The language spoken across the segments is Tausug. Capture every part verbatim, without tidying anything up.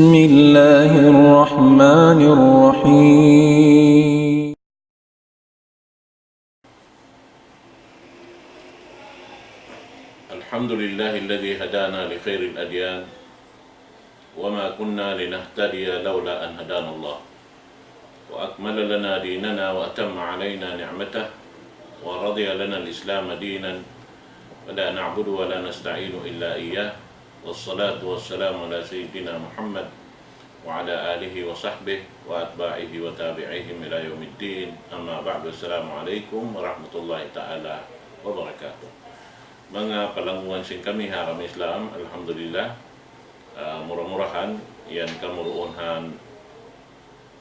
بسم الله الرحمن الرحيم. الحمد لله الذي هدانا لخير الأديان وما كنا لنهتدي لولا أن هدانا الله وأكمل لنا ديننا وأتم علينا نعمته ورضي لنا الإسلام دينا ولا نعبد ولا نستعين إلا إياه والصلاة والسلام على سيدنا محمد وعلى آله وصحبه وأتباعه وتابعيهم إلى يوم الدين. أما بعد، السلام عليكم ورحمة الله تعالى وبركاته. Manga palanggungan sin kami ha agama Islam, alhamdulillah, ah, mura-murahan yan kamu duun ha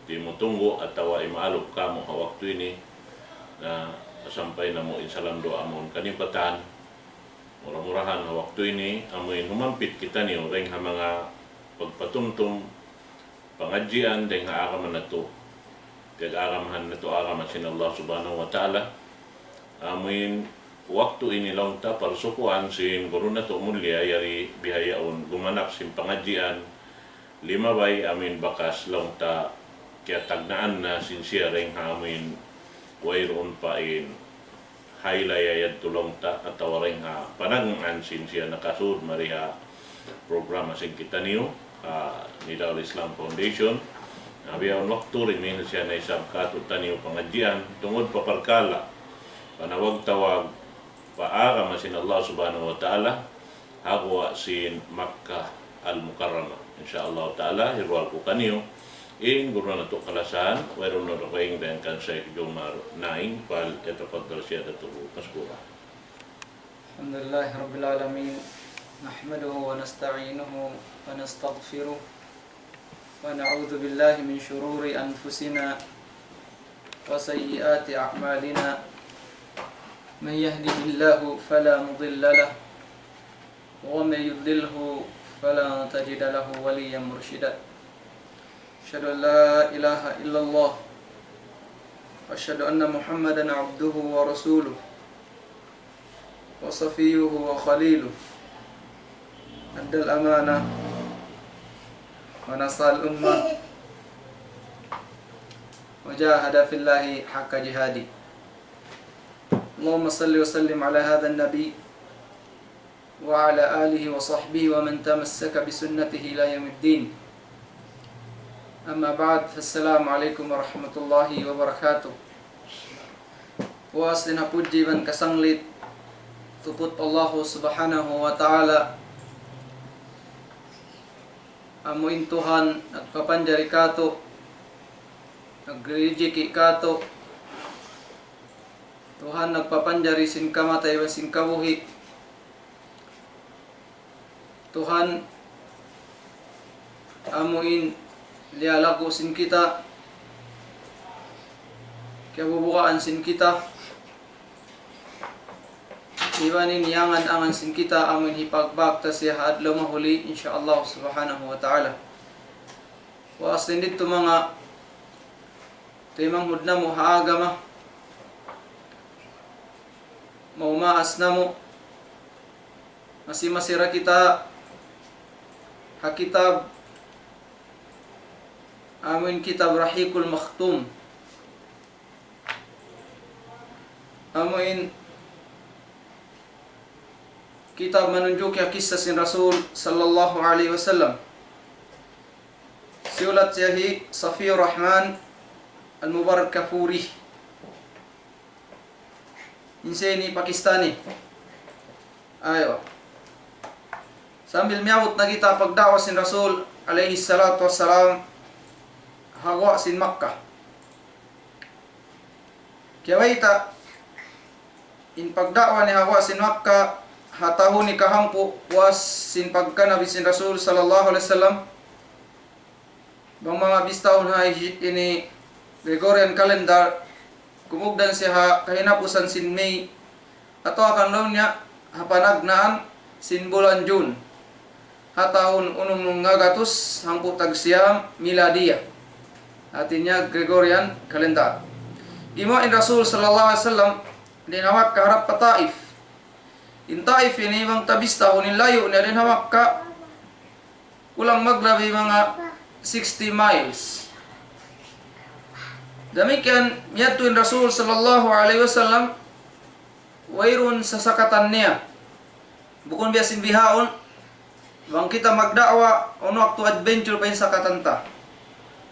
timutunggu' atawa imaalup kamu ha waktu ini, na sampay namu' in salam duwaa amun kaniyu katan. Mura-murahan ha waktu ini, amuin humampit kitaniyu dayn ha manga pagpatumtum pangadjian dayn ha agama natu'. Piyag-agamahan natu' agama sin Allah Subhanahu wa Ta'ala. Amuin waktu ini laung ta parsukuan sin guru natu' mulia yari bihaun gumanap sin pangadjian limabay amuin bakas laung ta kiyatagnaan na sin siya dayn ha amuin wayruun pa in haylaya yadtu laung ta atawa dayn ha panagnaan sin siya nakasud mari ha programa sin kitaniyu, ah, Nidal Islam Foundation. Na bihaun waktu rin in siya na isab katu'taniyu pangadjian tungud pa parkala' panawag-tawag pa agama sin Allah Subhanahu wa Ta'ala, ha guwa' sin Makkah Al-Mukarramah. In sha Allah Ta'ala, hiruwal ku kaniyu in guru natu' kalasahan, wayruun na dugaing dayn kan Sheikh Jomar Naing, فليتفضل سيادته مشكورا. الحمد لله رب العالمين، نحمده ونستعينه ونستغفره، ونعوذ بالله من شرور أنفسنا وسيئات أعمالنا. من يهده الله فلا مضل له، ومن يضلله فلن تجد له وليا مرشدا. أشهد أن لا إله إلا الله، وأشهد أن محمدا عبده ورسوله، وصفيه وخليله، أدى الأمانة، ونصح الأمة، وجاهد في الله حق جهاده. اللهم صل وسلم على هذا النبي وعلى آله وصحبه ومن تمسك بسنته إلى يوم الدين. أما بعد، فالسلام عليكم ورحمة الله وبركاته. Puas dayn ha pudji iban kasanglit tuput pa Allahu Subhanahu wa Ta'ala. Amu in Tuhan nagpapanjari kātu', nagrijiki kātu'. Tuhan nagpapanjari sin kamatay iban sin kabuhi'. Tuhan, amu in liyalagu' sin kita, kiyabubukaan sin kita, iban in iyangan-angan sin kita, amu in hipagbak ta siya ha adlaw mahuli, in sha Allah Subhanahu wa Ta'ala. Puas dayn didtu manga taymanghud namu' ha agama, maumaas namu', masi-masi ra kita ha kitab, amu in kitab Rahiqul Makhtum. Amu in kitab manunjuki ha kissa sin Rasul sallallahu alayhi wasallam. Siyulat siya hi Safiyur Rahman Al-Mubarakpuri. In siya ini Pakistani. Aywa. Sambil miyabut na kita pagda'wa sin Rasul alayhi salatu wassalam ha guwa' sin Makkah. Kiyabayta' in pagda'wa niya ha guwa' sin Makkah ha tahun hikahangpu' puas sin pagkanabi sin Rasul sallallahu alayhi wasallam. Bang manga bistahun ha Hij-, ini Gregorian calendar, kumugdan siya ha kahinapusan sin May, atawa kan laung niya ha panagnaan sin bulan June, ha tahun unum ngagatus hangpu' tag siyam miladiya. Hati niya Gregorian calendar. Gimuwa' in Rasul sallallahu alayhi wasallam dayn ha Makkah harap pa Taif. In Taif ini bang ta bistahun in layu' niya dayn ha Makkah, kulang maglabi manga sixty miles. Damikkiyan, miyadtu in Rasul sallallahu alayhi wasallam, wayruun sasakatan niya. Bukun biya' sin bihaun, bang kita magda'wa, unu waktu adventure pa in sakatan ta.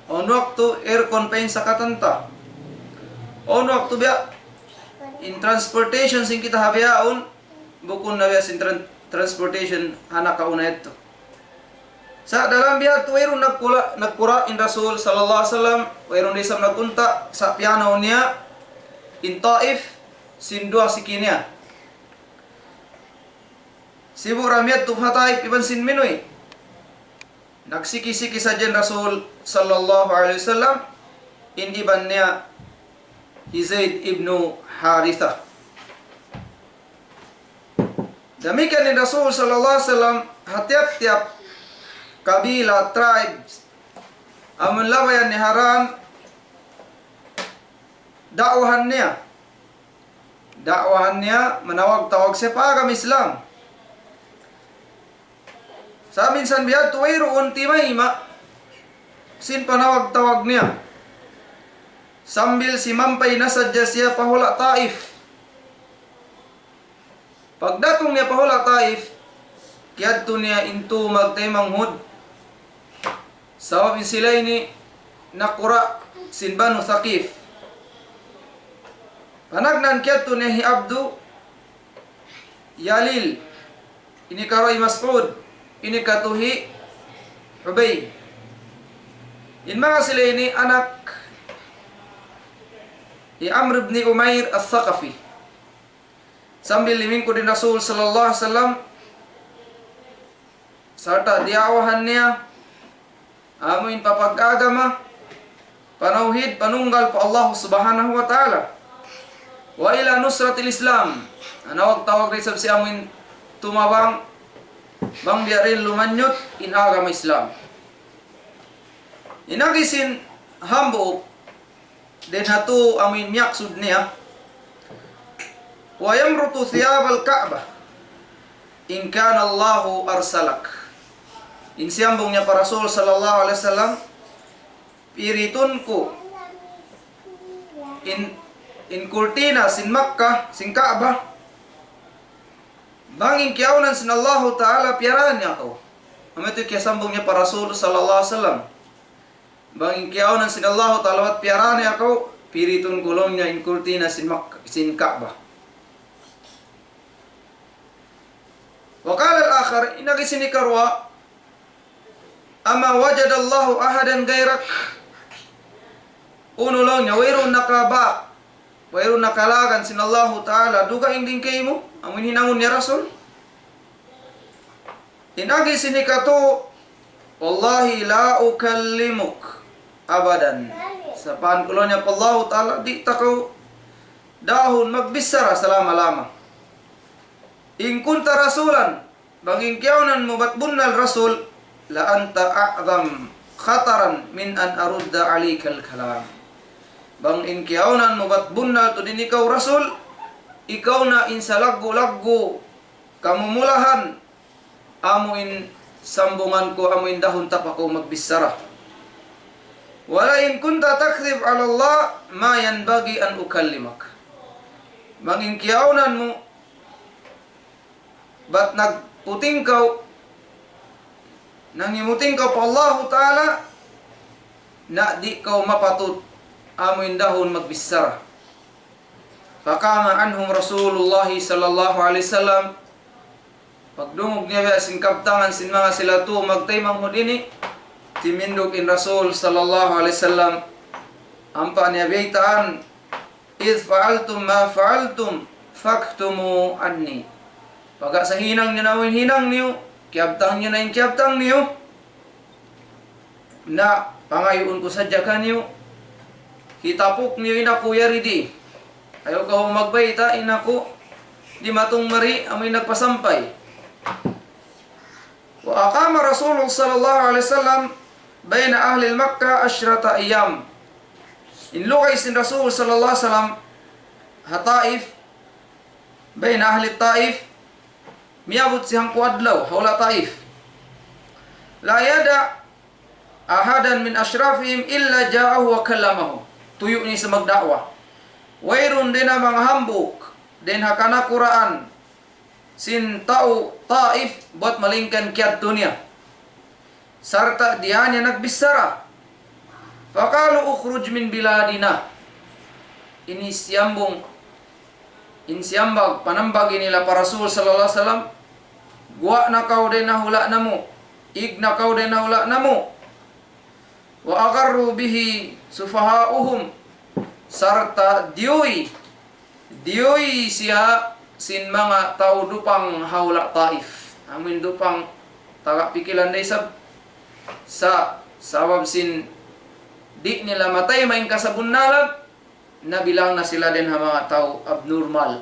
Unu waktu aircon pa in sakatan ta. Unu waktu biya' in transportation sin kita ha bihaun, bukun na biya' sin tran-, transportation ha nakauna yadtu. Sa' dalam biya' tu wayruun nagkula-, nagkura' in Rasul sallallahu alayhi wasallam, wayruun da isab nagunta', sa' piyanaw niya in Taif, sin duwa siki niya. Sibu' ra miyadtu pa Taif iban sin minuwi'. Nagsiki-siki sadja in Rasul sallallahu alayhi wasallam, in iban niya hi Zaid ibnu Haritha. Damikkiyan in Rasul sallallahu alayhi wasallam, ha tiyap-tiyap kabila, tribes, amun labayan niya ha dan, da'wahan niya. Da'wahan niya, manawag-tawag siya pa agama Islam. Sa' minsan biya' tu wayruun timayma' sin panawag-tawag niya. Sambil simampay na sadja siya pa hula' Taif. Pagdatung niya pa hula' Taif, kiyadtu niya in tū magtaymanghud. Sabab in sila ini nakura' sin Banu Thaqif. Panagnaan kiyadtu niya hi Abdu Yalil, ini karuwa hi Mas'ud, ini katu' hi Hubayb. In manga sila ini anak hi Amr ibn Umayr al-Thaqafi. Sambil limingkud in Rasul sallallahu alayhi wasallam, sarta' diya'wahan niya, amuin papag-agama, panawhid, panunggal pa Allah subhanahu wa ta'ala. وإلى نصرة الإسلام. Anawag-tawag da isab siya amuin tumabang, bang biya' diin lumanyut in agama Islam. In agi sin hambuuk, dayn ha tū amuin miyaksud niya, ويمرط ثياب الكعبة إن كان الله أرسلك. In siyambung niya pa Rasul sallallahu alayhi wasallam, piritun ku in, in kurtina sin Makkah, sin Kaaba, bang in kiyaunan sin Allahu Ta'ala piyaraan niya kaw. Amu yadtu in kiyasambung niya pa Rasul sallallahu alayhi wasallam. Bang in kiyaunan sin Allahu Ta'ala bat piyaraan niya kaw, piritun ku laung niya in kurtina sin Mak-, sin Kaaba. وقال الآخر, in agi sin hikaruwa, أما وجد الله أحدا غيرك؟ Unu laung niya, wayruun nakabak, wayruun nakalagan sin Allahu Ta'ala, dugaing dayn kaymu, amuin hinangun niya Rasul. In agi sin hikatū, والله لا أكلمك أبدا. Sapahan ku laung niya pa Allahu Ta'ala, di' ta kaw dahun magbichara salama-lama. إن كنت رسولا, bang in kiyaunan mu bat bunnal Rasul, لأنت أعظم خطرا من أن أرد عليك الكلام. Bang in kiyaunan mu bat bunnal tuud in ikaw Rasul, ikaw na in salaggu'-laggu' kamumulahan, amuin sambungan ku, amuin dahun ta pa kaw magbichara. ولئن كنت تكذب على الله ما ينبغي أن أكلمك. Bang in kiyaunan mu, bat nagputing kaw, nangimuting kaw pa Allahu Ta'ala, na di' kaw mapatut amuin dahun magbichara. فقام عنهم رسول الله صلى الله عليه وسلم. Pagdungug niya biya' sin kabtangan sin manga sila tū magtaymanghud ini, timindug in Rasul sallallahu alayhi wasallam, ampa niya biyaytaan, إذ فعلتم ما فعلتم فاكتموا عني. Pagga sa hinang niyu na in hinang niyu, kiyabtang niyu na in kiyabtang niyu, na pangayuun ku sadja kaniyu, hitapuk niyu in aku yari di. Ayaw kaw magbayta' in aku dimatung mari amuin nagpasampay. وأقام رسول صلى الله عليه وسلم بين أهل مكة عشرة أيام. In lugay sin Rasul sallallahu alayhi wasallam ha Taif, بين أهل الطائف, miyabut siya hangpu' adlaw ha hula' Taif. لا يدع أحدا من أشرافهم إلا جاءه وكلمه. Tuyu' ini sa magda'wa. Wayruun dayn ha manga hambuuk, dayn ha kanakuraan sin tau Taif, bat malaingkan kiyadtu niya. Sarta' diyā niya nagbichara. فقالوا اخرج من بلادنا. Ini siyambung, in siyambag, panambag ini nila pa Rasul sallallahu alayhi wasallam, guwa' na kaw dayn ha hula' namu', ig na kaw dayn ha hula' namu'. وأقروا به سفهاؤهم. Sarta' diyuy, diyuy siya sin manga tau dupang ha hula' Taif. Amuin dupang taga pikilan da isab. Sa' sabab sin di' nila matayma in kasabunnalan, nabilang na sila dayn ha manga tau abnormal.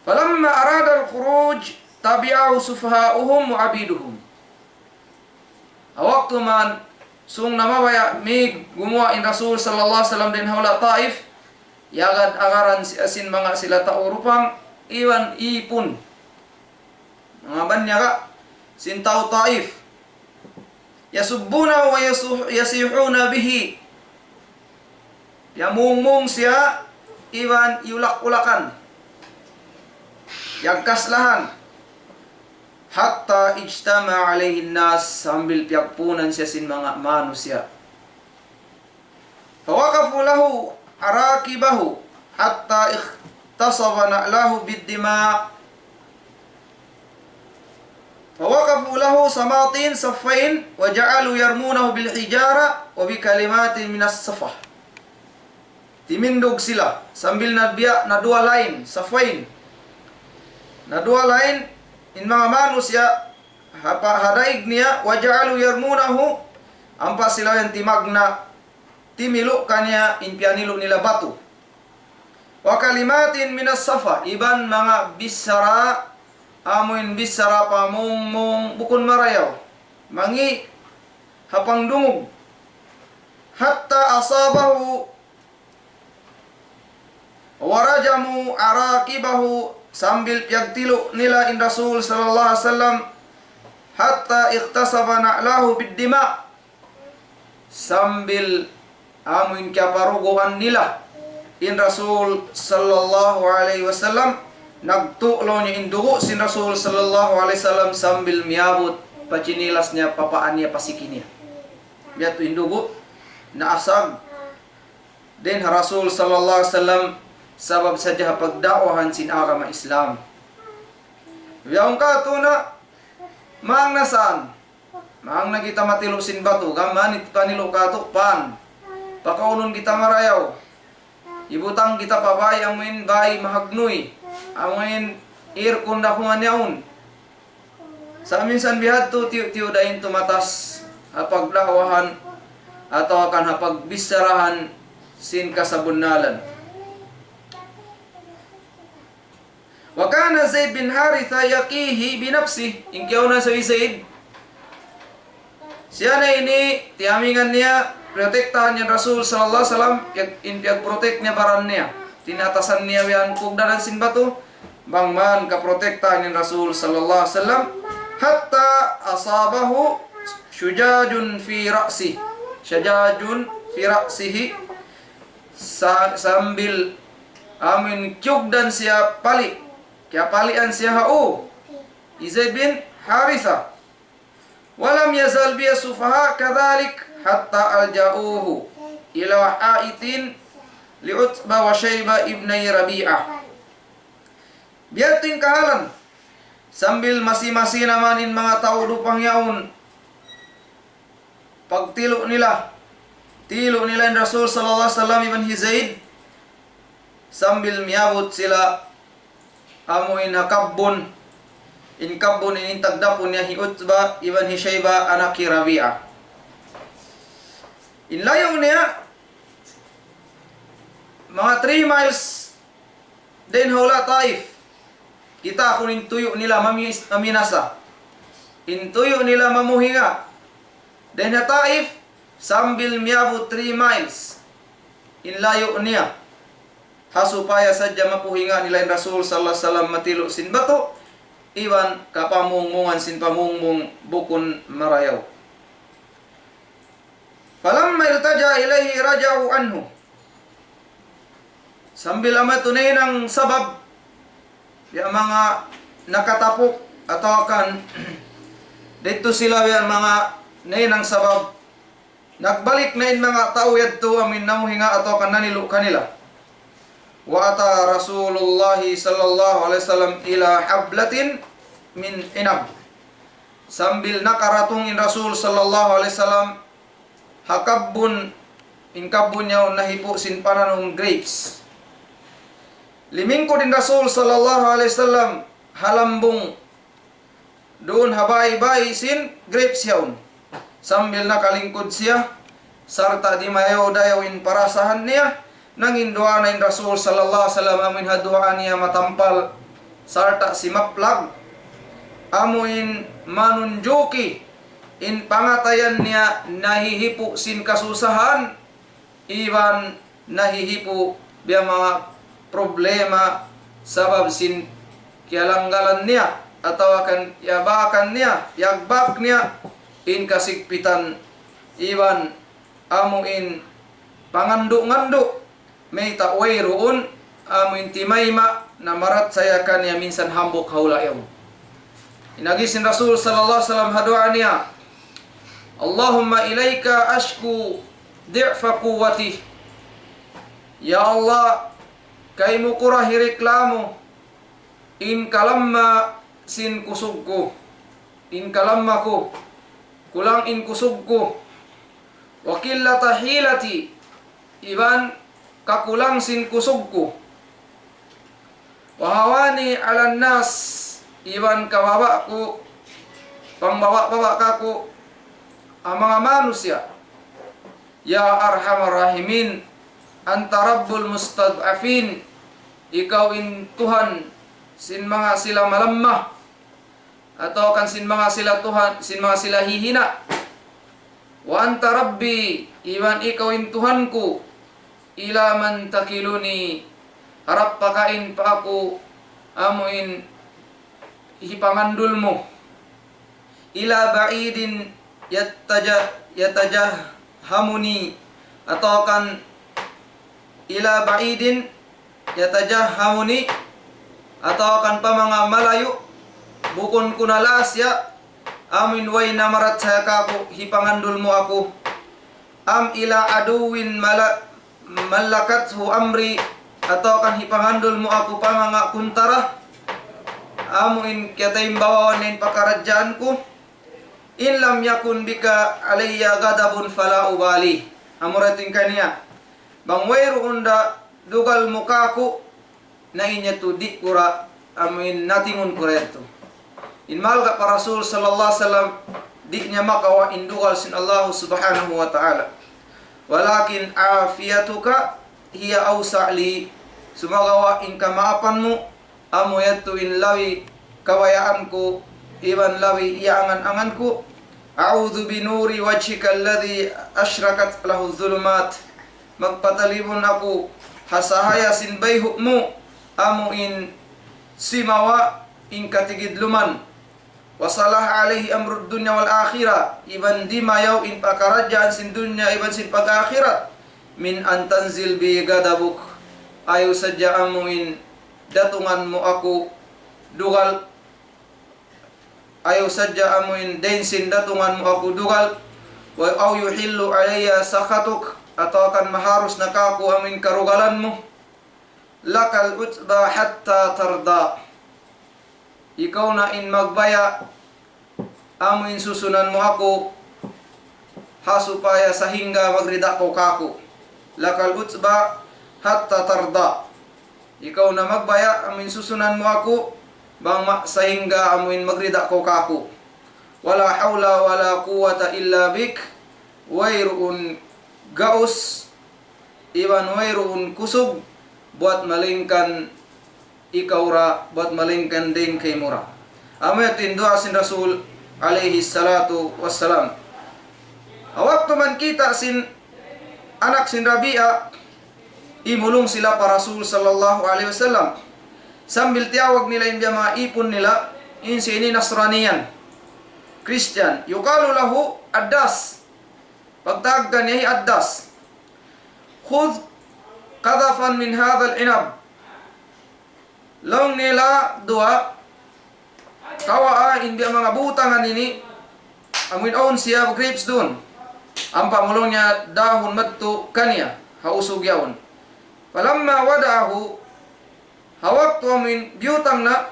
فلما أراد الخروج تبعه سفهاؤهم وعبيدهم. Ha waktu man, sung na mabaya' mig gumuwa' in Rasul sallallahu alayhi wasallam dayn ha hula' Taif, iyagad-agaran siya sin manga sila tau dupang, iban ipun. Manga banyaga sin tau Taif. يسبونه ويصيحون به. Piyamungmung siya, iban iyulak-ulakan. Iyagkas lahan. حتى اجتمع عليه الناس, sambil piyagpuunan siya sin manga manusiya'. فوقفوا له عراقبه حتى اغتصب نعله بالدماء. فوقفوا له سماطين صفين وجعلوا يرمونه بالحجارة وبكلمات من السفه. Timindug sila, sambil nabiya', naduwa line, safayn. Naduwa line, in manga manusiya', ha pa-, ha daig niya, وجعلوا يرمونه, ampa sila yan timagna', timilu' kaniya, in piyanilu' nila batu. وكلمات من السفه, iban manga bichara, amuin bichara pamungmung, bukun marayaw. Mangi' ha pangdungug. حتى أصابه ورجموا عراقبه, sambil piyagtilu' nila in Rasul sallallahu alayhi wasallam, حتى اغتصب نعله بالدماء, sambil amuin kiyaparuguan nila in Rasul sallallahu alayhi wasallam, nagtu' laung niya in dugu' sin Rasul sallallahu alayhi wasallam sambil miyabut pa chinilas niya, pa paa niya, pa siki niya. Biya' tu in dugu' naasag dayn ha Rasul sallallahu alayhi wasallam, sabab sadja ha pagda'wahan sin agama Islam. Bihaun katu' na, mangna saan? Mangna kita matilu' sin batu, gam manit panilu' katu', pan. Pakaunun kita marayaw. Ibutang kita pa bay, amuin bay mahagnuy. Amuin aircon dakuman yaun. Sa' minsan bihadtu tiyu'-tiyu' da in tumatas ha pagda'wahan atawa kan ha pagbicharahan sin kasabunnalan. وكان زيد بن حارثة يقيه بنفسه. In kiyauna sa Zaid, siya na ini, tiyamingan niya, protektahan niya Rasul sallallahu alayhi wasallam, piyag-, in piyag-protect niya baran niya. Tinatasan niya yan kugdanan sin batu, bang man kaprotektahan niya Rasul sallallahu alayhi wasallam, حتى أصابه شجاج في رأسه. شجاج في رأسه. Sa-, sambil amuin kiyugdan siya pali', kiyapalian siya ha ū hi Zaid bin Haritha. ولم يزل به السفهاء كذلك حتى ألجأوه إلى حائط لعتبة وشيبة ابني ربيعة. Biya' ha yan in kahalan, sambil masi-masi na man in manga tau dupang yaun, pagtilu' nila, tilu' nila in Rasul sallallahu alayhi wasallam iban hi Zaid, sambil miyabut sila amuin ha kabbun, in kabbun ini in tagdapu niya hi Utba iban hi Shayba anak hi Rabi'a. In layu' niya, manga three miles dayn ha hula' Taif. Kitaa kunu' in tuyu' nila mami-, maminasa. In tuyu' nila mamuhinga. Dayn ha Taif, sambil miyabut three miles in layu' niya. Ha supaya sadja mapuhinga nila in Rasul sallallahu alayhi wasallam matilu' sin batu, iban kapamungmungan sin pamungmung bukun marayaw. إليه رجعوا عنه. Sambil amu yadtu nahinang sabab, ya manga nakatapuk atawa kan didtu sila ya manga nahinang sabab, nagbalik na in manga tau yadtu amu in namuhinga atawa kan nanilu' kanila. وأتى رسول الله صلى الله عليه وسلم إلى حبلة من عنب. Sambil nakaratung in Rasul sallallahu alayhi wasallam ha kabbun, in kabbun yaun nahipu' sin pananum grapes. Limingkud in Rasul sallallahu alayhi wasallam ha lambung duun ha baybay sin grapes yaun. Sambil nakalingkud siya, sarta' di' mayaw-dayaw in parasahan niya, nanginduwaa na in Rasul sallallahu alayhi wasallam amu in ha duwaa niya matampal, sarta' simaplag, amu in manunjuki in pangatayan niya nahihipu' sin kasusahan, iban nahihipu' biya' manga problema sabab sin kiyalanggalan niya, atawa kan kiyabakan niya, kiyagbak niya, in kasigpitan, iban amu in pangandu'-ngandu', mayta' wayruun amu in timayma' na marachaya kaniya minsan hambuuk ha hula' yaun. In agi sin Rasul sallallahu alayhi wasallam ha duwaa niya, اللهم إليك أشكو ضعف قوتي. Ya Allah, kaymu ku ra hiriklamu in kalamma sin kusug ku, in kalamma ku, kulang in kusug ku. وقلة حيلتي, iban kakulang sin kusug ku. وهواني على الناس, iban kababa' ku, pangbaba'-baba' kaku' ha manga manusiya'. يا أرحم الراحمين, أنت رب المستضعفين, ikaw in Tuhan sin manga sila malamma, atawa kan sin manga sila Tuhan, sin manga sila hihina'. وأنت ربي, iban ikaw in Tuhan ku, إلى من تكلني, harap pa kain pa aku amu in hipangandul mu. إلى بعيد يتج-، يتجهمني, atawa kan إلى بعيد يتجهمني, atawa kan pa manga malayu', bukun ku na lasiya, amu in way na marachaya kaku', hipangandul mu aku. أم إلى عدو مل-، ملكته أمري, atawa kan hipangandul mu aku pa manga kuntara, amu in kiyataymbawaan in pakaradjaan ku. إن لم يكن بك علي غضب فلا أبالي. Amura tuud kaniya, bang wayruun da dugal mu kaku', na in yadtu di' ku ra, amu in natingun ku ra yadtu. In mahalga' pa Rasul sallallahu alayhi wasallam, di' niya makawa' in dugal sin Allah subhanahu wa ta'ala. ولكن عافيتك هي أوسع لي. Sumagawa' in kamaapan mu, amu yadtu in labi kabayaan ku, iban labi iyaangan-angan ku. أعوذ بنور وجهك الذي أشرقت له الظلمات. Magpatalibun aku ha sahaya sin bayhu' mu, amu in simawa' in katigidluman. وصلح علي أمر الدنيا والآخرة, iban dimayaw in pakaradjaan sin dunya iban sin pag-akhirat. من أن تنزل بي غضبك. Ayaw sadja amu in datungan mu aku dugal, ayaw sadja amu in dayn sin datungan mu aku dugal. و، أو يحل علي سخطك, atawa kan maharus na kaku' amu in karugalan mu. لك العتبى حتى ترضى. Ikaw na in magbaya' amu in susunan mu aku, ha supaya sahingga magrida kaw kaku'. لك العتبى حتى ترضى. Ikaw na magbaya' amu in susunan mu aku, bang ma-, sahingga amu in magrida kaw kaku'. ولا حول ولا قوة إلا بك. Wayruun gaus, iban wayruun kusug, buwat malaingkan ikaw ra, buwat malaingkan dayn kaymu ra. Amu yadtu in duwaa sin Rasul alayhi salatu wassalam. Ha waktu man kita' sin anak sin Rabi'a, imulung sila pa Rasul sallallahu alayhi wasallam. Sambil tiyawag nila in biya' manga ipun nila, in siya ini Nasraniyan, Christian. يقال له عداس. Pagtawag kaniya hi Addas, "Khudh qadhfan min hadhal inab." Laung nila duwa, "Kawaa in biya' manga butangan ini, amuin awn siya grapes duun. Ampa mu laung niya dahun madtu kaniya, ha usug yaun." Falamma wada'ahu, ha waktu amuin biyutang na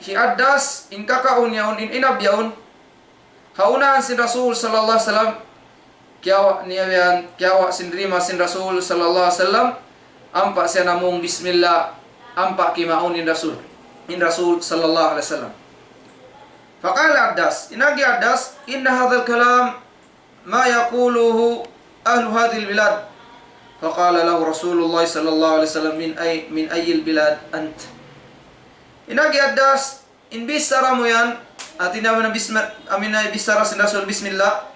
hi Addas in kakaun yaun, in inab yaun, ha unahan sin Rasul sallallahu alayhi wasallam, kiyawa' niya yan, kiyawa' sin rima sin Rasul sallallahu alayhi wasallam, ampa siya namung bismillah, ampa kimaun in Rasul, in Rasul sallallahu alayhi wasallam. Faqala Addas, in agi Addas, "Inna hadhal kalam ma yaquluhu ahlu hadhil bilad." Faqala lahu Rasulullah sallallahu alayhi wasallam, "Min ay-, min ayyil bilad ant?" In agi Addas, in bichara mu yan, hati niya amin na bisma-, amin na bichara sin Rasul, bismillah.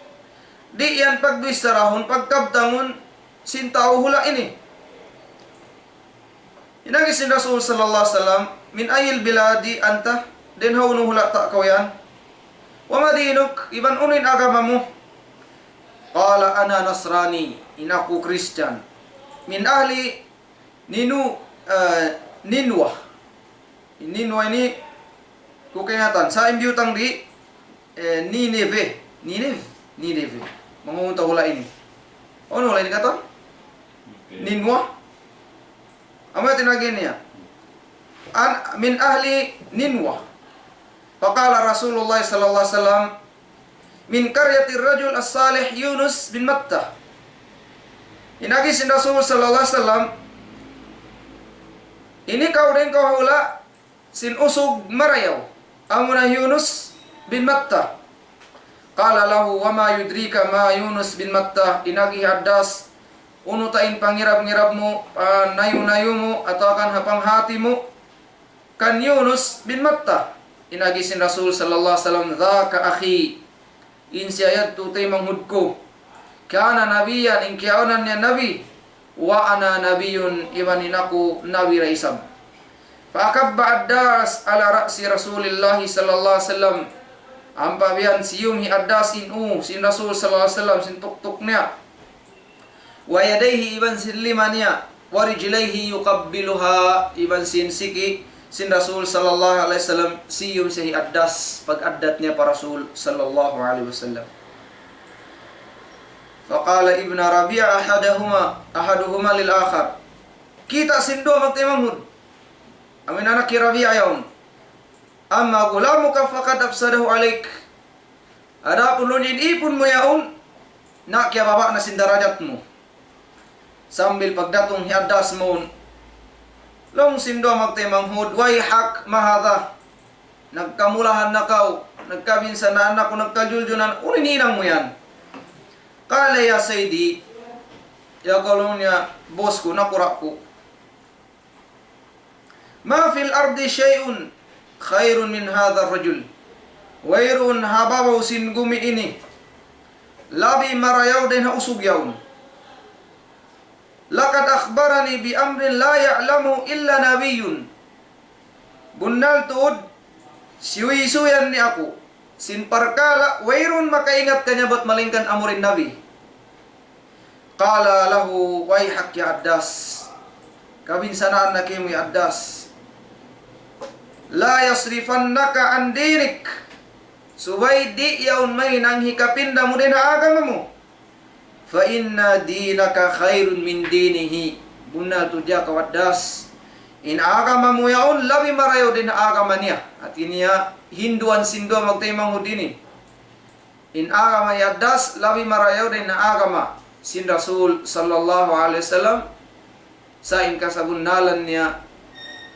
Di' yan pagbicharahun, pagkabtangun sin tau hula' ini. In agi sin Rasul sallallahu alayhi wasallam, "Min ayyil biladi anta?" Dayn ha unu hula' ta kaw yan? "Wa ma dinuk?" Iban unu in agama mu? Qala, "Ana nasrani." In aku Christian. "Min ahli Ninu-, eh, Ninwa." Ninwa ini, ku kaingatan. Sa' in biyutang di, eh, Nineve. Nineve? Nineve. Mangunta hula' ini. Unu hula' ini katan? Ninwa? Amu yadtu in agi niya. An-, min ahli Ninwa. Faqala Rasulullah sallallahu alayhi wasallam, "Min qaryati rajul as-salih Yunus bin Matta." In agi sin Rasul sallallahu alayhi wasallam, "Ini kaw dayn kaw ha hula' sin usug marayaw, amuna Yunus bin Matta." Qala lahu, "Wa ma yudrika ma Yunus bin Matta?" In agi hi Addas, "Unu ta in pangirab-ngirab mu, panayu-nayu mu, atawa kan ha panghati mu kan Yunus bin Matta?" In agi sin Rasul sallallahu alayhi wasallam, "Dhaka akhi." In siya yadtu taymanghud ku. "Kana nabiyyan," in kiyaunan niya nabi. "Wa ana nabiyyun," iban in aku nabi da isab. Fa akabba Addas ala ra'si Rasulillahi sallallahu alayhi wasallam. Ampa biya' yan siyum hi Addas in ū sin Rasul sallallahu alayhi wasallam, sin tuktuk niya. "Wa yadayhi," iban sin lima niya. "Wa rijlayhi yuqabbiluha," iban sin siki sin Rasul sallallahu alayhi wasallam, siyum siya hi Addas pag-addat niya pa Rasul sallallahu alayhi wasallam. Faqala ibna Rabi'a ahaduhuma, ahaduhuma lil akhar. Kita' sin duwa magtaymanghud. Amu in anak hi Rabi'a yaun. "Amma ghulamuka faqad afsadahu alayk." Adapun laung niya in ipun mu yaun, nakiyababa' na sin darajat mu. Sambil pagdatung hi Addas mawn, laung sin duwa magtaymanghud, "Wayhak, ma hadha?" Nagkamulahan na kaw, nagkabinsanaan na kaw, nagkajuljul na, unu in hinang mu yan? Qala, "Ya sayyidi," ya kaw laung niya, boss ku, nakura' ku. "Ma fil ardi shay'un khayrun min hadha ar-rajul." Wayruun ha babaw sin gumi ini labi marayaw dayn ha usug yaun. "Laqad akhbarani bi amrin la ya'lamu illa nabiyyun." Bunnal tuud, siyuysuyan niya aku sin parkala' wayruun makaingat kaniya bat malaingkan amura in nabi. Qala lahu, "Wayhak ya Addas." Kabinsanaan na kaymu ya Addas. "La yasrifannaka an dinik." Subay di' yaun mahinang hikapinda mu dayn ha agama mu. "Fa inna dinaka khayrun min dinihi." Bunnal tuud ya kaw Addas, in agama mu yaun labi marayaw dayn ha agama niya. Hati niya hinduan sin duwa magtaymanghud ini. In agama hi Addas labi marayaw dayn ha agama sin Rasul sallallahu alayhi wasallam. Sa' in kasabunnalan niya,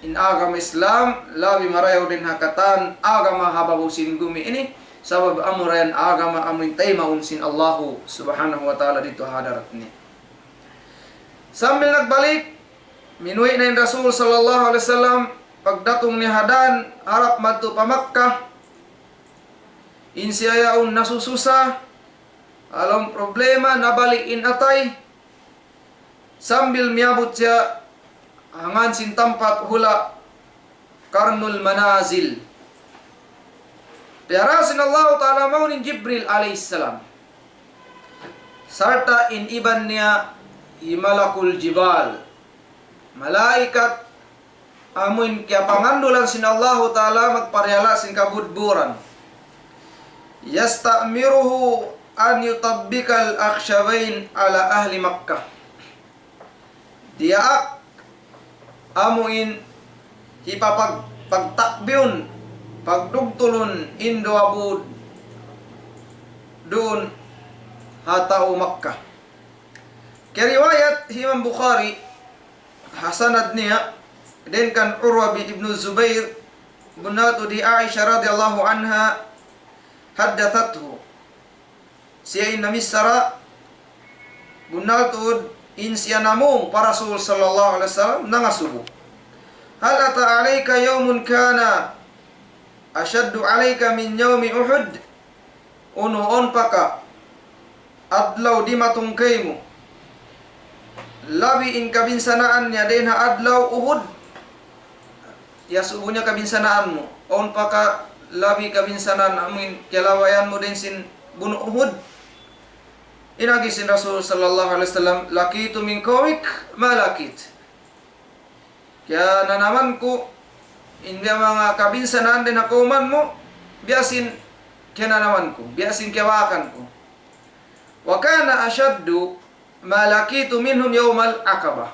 in agama Islam labi marayaw dayn ha katan agama ha babaw sin gumi ini, sabab amura yan agama amu in taymaun sin Allahu subhanahu wa ta'ala didtu ha hadarat niya. Sambil nagbalik, minuwi' na in Rasul sallallahu alayhi wasallam, pagdatung niya ha dan harap madtu pa Makkah, in siya yaun nasususa, ha lawm problema, nabali' in atay, sambil miyabut siya ha ngān sin tampat hula' Qarnul Manazil. Piyara sin Allahu Ta'ala mawn in Jibril alayhis salam. Sarta' in iban niya hi Malakul Jibal, malaikat amuin kiyapangandulan sin Allahu Ta'ala magparihala't sin kabudburan. يستأمره أن يطبق الأخشبين على أهل مكة. Diyaak amuin hipapag-, pagtakbiyun, pagdugtulun in duwa bud duun ha tau Makkah. Kiyariwayat hi Imam Bukhari, ha sanad niya, dayn kan Urwa bin Ibnu Zubair, bunnal tuud hi Aisha radiyallahu anha, حدثته. Siya in namichara, bunnal tuud in siya namung pa Rasul sallallahu alayhi wasallam, nangasubu. هل أتى عليك يوم كان أشد عليك من يوم أحد؟ Unu, awn pa ka adlaw dimatung kaymu labi in kabinsanaan niya dayn ha adlaw Uhud? Iyasubu niya kabinsanaan mu. Awn pa ka labi kabinsanaan amuin kiyalabayan mu dayn sin bunu' Uhud? In agi sin Rasul sallallahu alayhi wasallam, لقيت من قومك ما لقيت. Kiyananaman ku in biya' manga kabinsanaan dayn ha kawman mu, biya' sin kiyananaman ku, biya' sin kiyabakan ku. وكان أشد ما لقيت منهم يوم العقبة.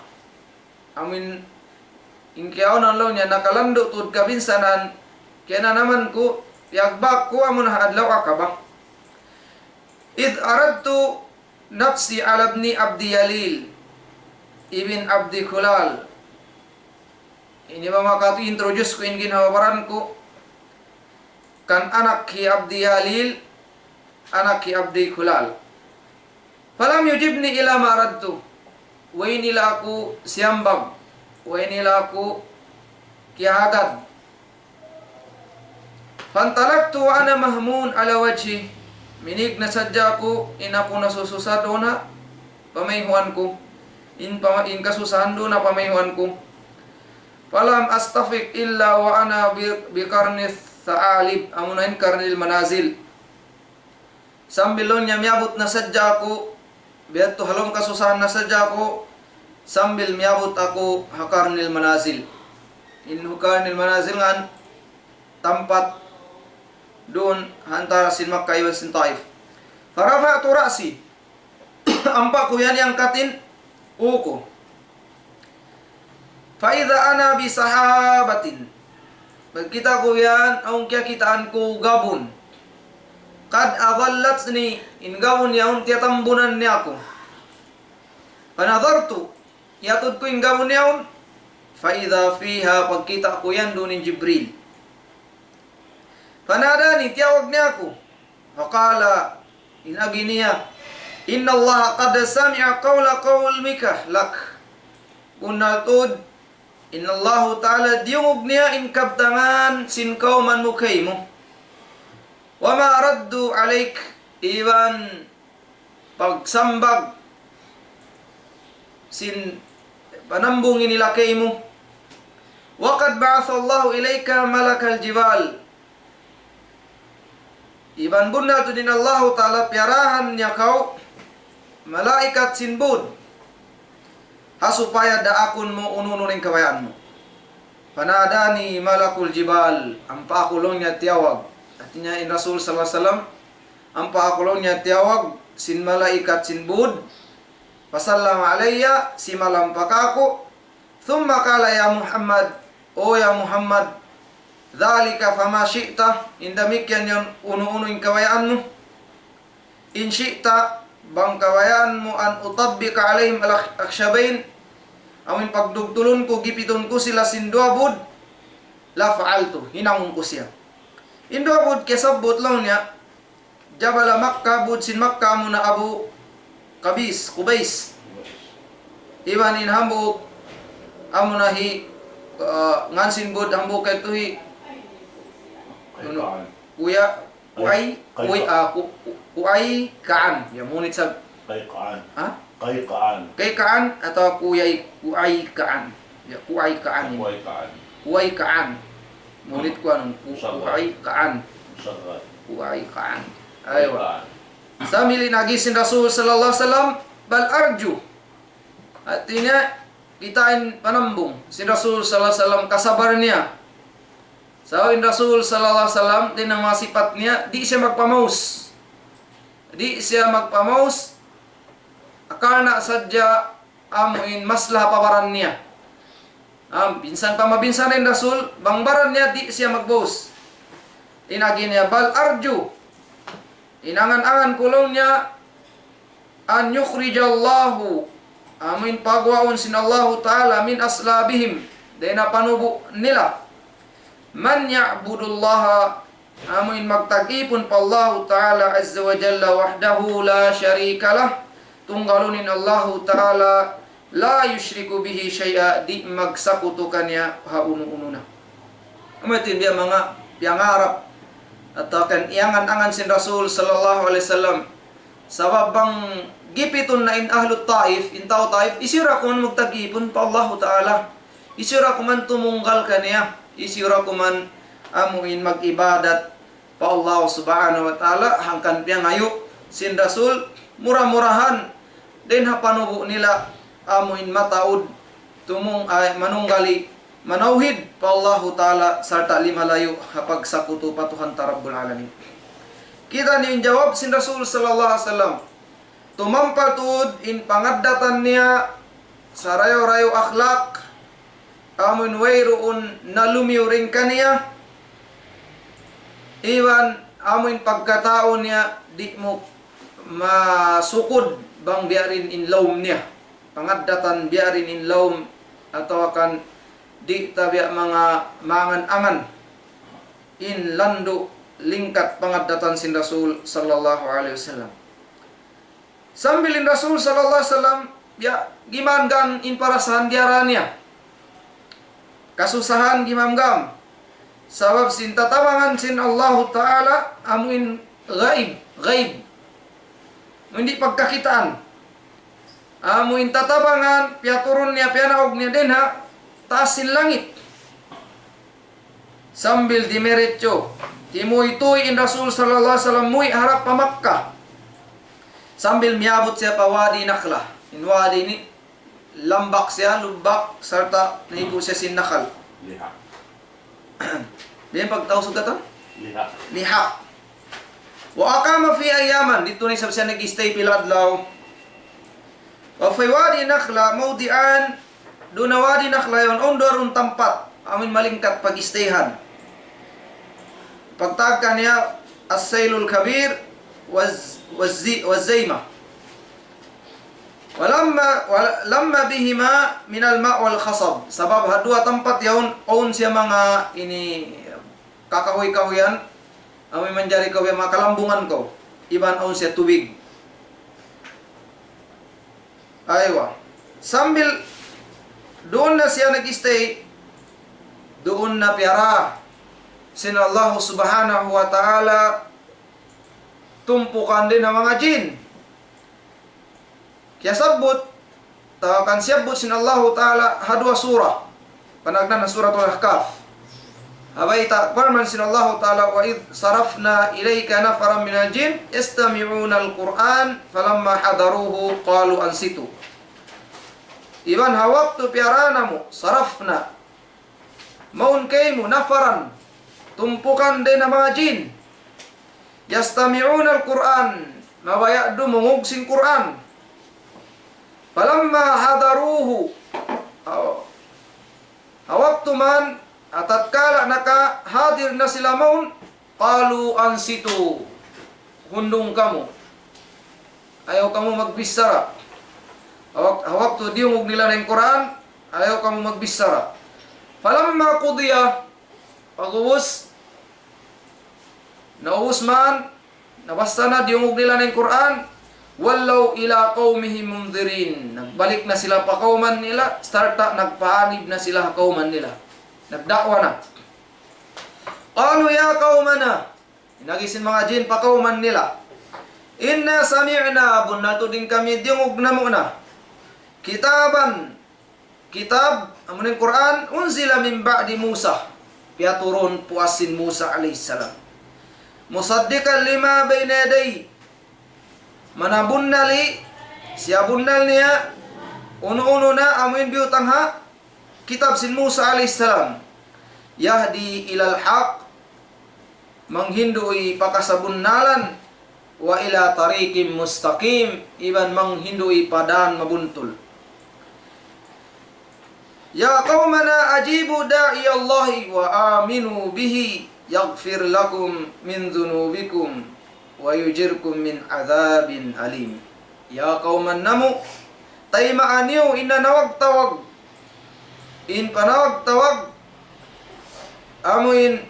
Amuin in kiyaawnan laung niya nakalandu' tuud kabinsanaan kiyananaman ku, piyagbak ku amuna ha adlaw Aqabah. إذ عرضت نفسي على ابن عبد يليل ابن عبد كلال. Ini manga katu introduce ku in ginhawa-baran ku kan anak hi Abdi Yalil, anak hi Abdi Kulal. فلم يجبني إلى ما عرضت. Way nila aku siyambag, way nila aku kiyahagad. فانطلقت وأنا مهموم على وجهي. Minig na sadja aku, in aku nasususa duun ha pamayhuan ku. In pa-, in kasusahan duun ha pamayhuan ku. فلم أستفق إلا وأنا ب-، بقرن الثعالب. Amuna in Qarnil Manazil. Sambil laung niya miyabut na sadja aku, biya' tu ha lawm kasusahan na sadja aku, sambil miyabut aku ha Qarnil Manazil. In Qarnil Manazil ngan tampat duun ha antara sin Makkah iban sin Taif. فرفعت رأسي. Ampa ku yan iyangkat in ū ku. فإذا أنا بسحابة. Pagkita' ku yan, awn kiyakitaan ku gabun. قد أظلتني, in gabun yaun tiyatambunan niya aku. فنظرت, iyatud ku in gabun yaun. فإذا فيها, pagkita' ku yan duun in Jibril. فناداني, tiyawag niya aku. فقال, in agi niya, إن الله قد سمع قول قومك لك. Bunnal tuud, in Allahu Ta'ala diyungug niya in kabtangan sin kawman mu kaymu. وما ردوا عليك, iban pagsambag sin panambung nila kaymu. وقد بعث الله إليك ملك الجبال. Iban bunnal tuud in Allahu Ta'ala piyarahan niya kaw malaikat sin bud. Ha supaya daakun mu unu-unu in kabayaan mu. فناداني ملك الجبال. Ampa aku laung niya tiyawag. Hāti niya in Rasul sallallahu alayhi wasallam, ampa aku laung niya tiyawag sin malaikat sin bud. فسلم علي, simalam pa kāku'. ثم قال يا محمد, O ya Muhammad, ذلك فما شئت, in damikkiyan yan unu-unu in kabayaan mu. إن شئت, bang kabayaan mu, أن أطبق عليهم الأخشبين, amuin pagdugtulun ku, gipitun ku sila sin duwa bud, لفعلت, hinangun ku siya. In duwa bud kiyasabbut laung niya, Jabal Makkah, bud sin Makkah, amuna Abu Qabis, Qubais. Iban in hambuuk, amuna hi, uh, ngan sin bud hambuuk kaytu hi, unu, Kuya, Kuay, Kuy-, Kuy-, ah, Ku-, Ku-, Kuay Kaan. Ya, munit sa Qayqaan. Ha? Qayqaan. Qayqaan atawa Kuyay, Kuay Kaan. Ya, Kuay Kaan ini. Kuway Kaan. Kuway Kaan. Munit ku anun, Ku-, Musaghar. Kuway Kaan. Musaghar. Kuway Kaan. Aywa. Qayqaan. Sambil in agi sin Rasul sallallahu alayhi wasallam, "Bal arju." Hāti niya, kita' in panambung sin Rasul sallallahu alayhi wasallam, kasabar niya. So, in Rasul sallallahu alayhi wasallam, dayn ha manga sipat niya, di' siya magpamaus. Di' siya magpamaus, karna' sadja amu in maslaha pa baran niya. Am, minsan pa mabinsan in Rasul, bang baran niya di' siya magbaus. In agi niya, "Bal arju." In angan-angan ku laung niya, "An yukhrijallahu," amu in paguwaun sin Allahu Ta'ala, "min aslabihim," dayn ha panubu' nila. "Man ya'budullaha," amu in magtag-ipun pa Allahu Ta'ala azza wa jalla wahdahu la sharika lah, tunggalun in Allahu Ta'ala, la yushriku bihi shay'a, di' magsakutu kaniya ha unu-unu na. Amu yadtu in biya' manga piyangarap atawa kan iyangan-angan sin Rasul sallallahu alayhi wasallam. Sabab bang gipitun na in ahlu Taif, in tau Taif, hisiyu da kuman magtag-ipun pa Allahu Ta'ala. Hisiyu da kuman tumunggal kaniya. Hisiyu da kuman amu in mag-ibadat pa Allah subhanahu wa ta'ala, hangkan piyangayu' sin Rasul, mura-murahan, dayn ha panubu' nila, amu in mataud, tumung-, ay, manunggali, manawhid pa Allahu Ta'ala, sarta' limalayu' ha pagsakutu pa Tuhan ta Rabbul Alamin. Kita' niyu in jawab sin Rasul sallallahu alayhi wasallam. Tumampal tuud in pangaddatan niya sarayaw-rayaw akhlak, amu in wayruun nalumiyu dayn kaniya, iban amu in pagkatau niya di' mu masukud bang biya' diin in lawm niya. Pangaddatan biya' diin in lawm atawa kan di' ta biya' manga mangan-angan in landu' lingkat pangaddatan sin Rasul sallallahu alayhi wasallam. Sambil in Rasul sallallahu alayhi wasallam, ya, gimamgam in parasahan diyara niya. Kasusahan gimamgam. Sabab sin tatabangan sin Allahu Ta'ala, amu in ghaib, ghaib. Amu in di' pagkakitaan. Amu in tatabangan, piyaturun niya, piyanaug niya dayn ha taas sin langit. Sambil dimiritsu, timuytuy in Rasul sallallahu alayhi wasallam muwi' harap pa Makkah. Sambil miyabut siya pa Wadi Nakhla. In wadi ini lambak siya, lubbak, sarta' naibu siya sin nakhal. Liha. Diin pagtausug katan? Liha. Liha. وأقام فيه أياما, didtu na isab siya nag-stay pila adlaw. وفي وادي النخلة موضعان, duun ha Wadi Nakhla yaun, awn duwa duun tampat, amu in malingkat pag-stayhan. Pagtawag kaniya السيل الكبير والز-، والزي-، والزيمة. ولما، ولما بهما من الماء والخصب. Sabab ha duwa tampat yaun, awn siya manga ini kakahuy-kahuyan, amu in manjari kaw biya' manga kalambungan kaw. Iban awn siya tubig. Aywa. Sambil duun na siya nag-stay, duun na piyara sin Allah subhanahu wa ta'ala tumpukan dayn ha manga jin. Kiyasabbut, atawa kan siyabbut sin Allahu Ta'ala ha duwa surah. Panagnaan ha Suratul Ahqaf. Ha bayta' parman sin Allahu Ta'ala, وإذ صرفنا إليك نفرا من الجن يستمعون القرآن فلما حضروه قالوا أنصتوا. Iban ha waktu piyara namu', sarafna, mawn kaymu nafaran, tumpukan dayn ha manga jin. يستمعون القرآن, mabaya' dumungug sin Qur'an. فلما حضروه, ha waktu man, ha tatkala nakahadir na sila mawn, قالوا أنصتوا. Hundung kamu. Ayaw kamu magbichara. Ha wak-, ha waktu diyungug nila na in Qur'an, ayaw kamu magbichara. فلما قضي, pag'ubus, naubus man, nabassa na, diyungug nila na in Qur'an, ولوا إلى قومهم منذرين. Nagbalik na sila pa kawman nila, sarta' nagpaanib na sila ha kawman nila. Nagda'wa na. قالوا يا قومنا, in agi sin manga jin pa kawman nila, إنا سمعنا, bunnal tuud in kami diyungug namu' na, كتابا, kitab, amu in Qur'an, أنزل من بعد موسى, piyaturun puas sin Musa alayhi salam, مصدقا لما بين يديه, Manabunnali, siyabunnal niya, unu-unu na amuin biyutang ha kitab sin Musa alayhi salam. يهدي إلى الحق, manghindu' pa kasabunnalan, وإلى طريق مستقيم, iban manghindu' pa dan mabuntul. يا قومنا أجيبوا داعي الله وآمنوا به يغفر لكم من ذنوبكم ويجركم من عذاب أليم. Ya kawman namu', tayma'a niyu in nanawag-tawag, in panawag-tawag, amuin,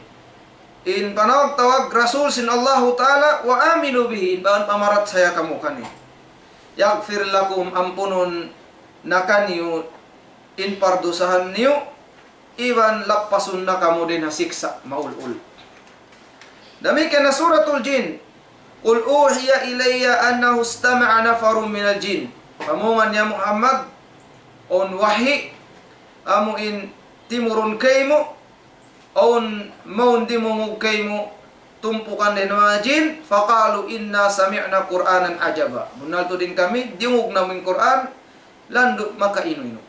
in panawag-tawag Rasul sin Allahu Ta'ala, وآمنوا به, iban pamarachaya kamu kaniya. يغفر لكم, ampunun na kaniyu in pardusahan niyu, iban lappasun na kamu dayn ha siksa' maul-ul. Damikkiyan na Suratul Jin. قل أوحي إلي أنه استمع نفر من الجن. Pamungan ya Muhammad, awn wahyi, amuin timurun kaymu, awn mawn dimungug kaymu tumpukan dayn ha manga jin, فقالوا إنا سمعنا قرآنا عجبا. Bunnal tuud in kami, diyungug namu' in Qur'an, landu' makainu-inu.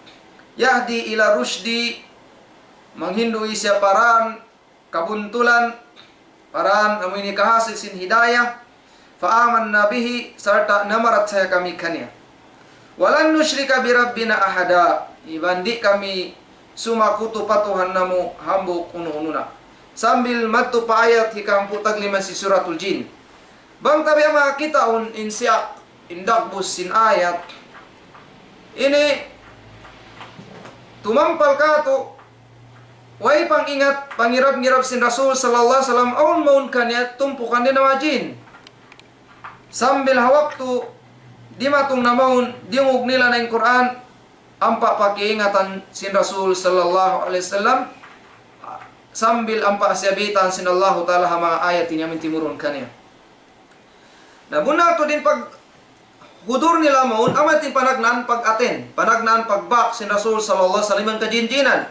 يهدي إلى الرشد, manghindu' siya pa dan kabuntulan, pa dan amuin hikahasil sin hidayah, فآمنا به, sarta' namarachaya kami kaniya. ولن نشرك بربنا أحدا, iban di' kami sumakutu pa Tuhan namu' hambuuk unu-unu na. Sambil madtu pa ayat hikahangpu' taglima sin Suratul Jin. Bang ta biya' makakitaun in siyaq, in dagbus sin ayat ini, tumampal katu', way pang-ingat, pangirab-ngirab sin Rasul sallallahu alayhi wasallam, awn mawn kaniya tumpukan dayn ha manga jin. Sambil ha waktu dimatung na mawn, diyungug nila na in Qur'an, ampa pa kiyaingatan sin Rasul sallallahu alayhi wasallam, sambil ampa siya biyaytaan sin Allahu Ta'ala ha manga ayat ini amuin timurun kaniya. Na bunnal tuud in paghudur nila mawn, amu yadtu in panagnaan pag-attend, panagnaan pagbak sin Rasul sallallahu alayhi wasallam kajinjinan.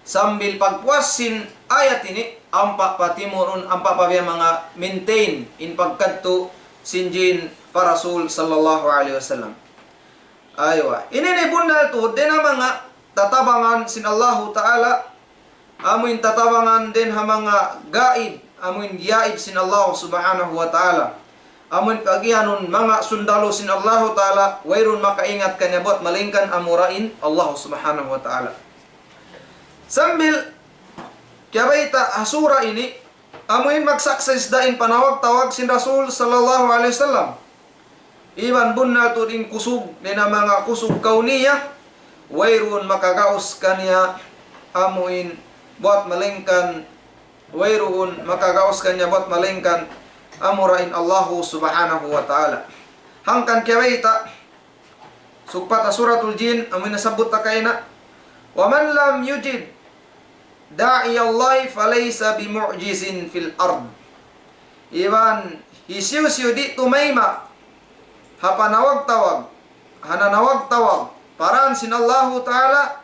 Sambil pagpuas sin ayat ini, ampa pa timurun, ampa pa biya' manga maintain in pagkadtu sin jin pa Rasul sallallahu alayhi wasallam. Aywa. Ini in bunnal tuud, dayn ha manga tatabangan sin Allahu Ta'ala, amuin tatabangan dayn ha manga gaib, amuin gaib sin Allah Subhanahu wa Ta'ala. Amuin pagiyanun manga sundalu sin Allahu Ta'ala, wayruun makaingat kaniya buwat malaingkan amura in Allah Subhanahu wa Ta'ala. Sambil kiyabayta' ha sura ini, amuin mag-success da in panawag-tawag sin Rasul sallallahu alayhi wasallam. Iban bunnal tuud in kusug, dayn ha manga kusug kawniyah, wayruun makagaus kaniya amuin buwat malaingkan, wayruun makagaus kaniya buwat malaingkan amura in Allahu Subhanahu wa Ta'ala. Hangkan kiyabayta', sugpat ha Suratul Jin, amuin nasabbut ta kaina, ومن لم يجب داعي الله فليس بمعجز في الأرض. Iban hisiyu-siyu di' tumayma' ha panawag-tawag, ha nanawag-tawag pa dan sin Allahu Ta'ala,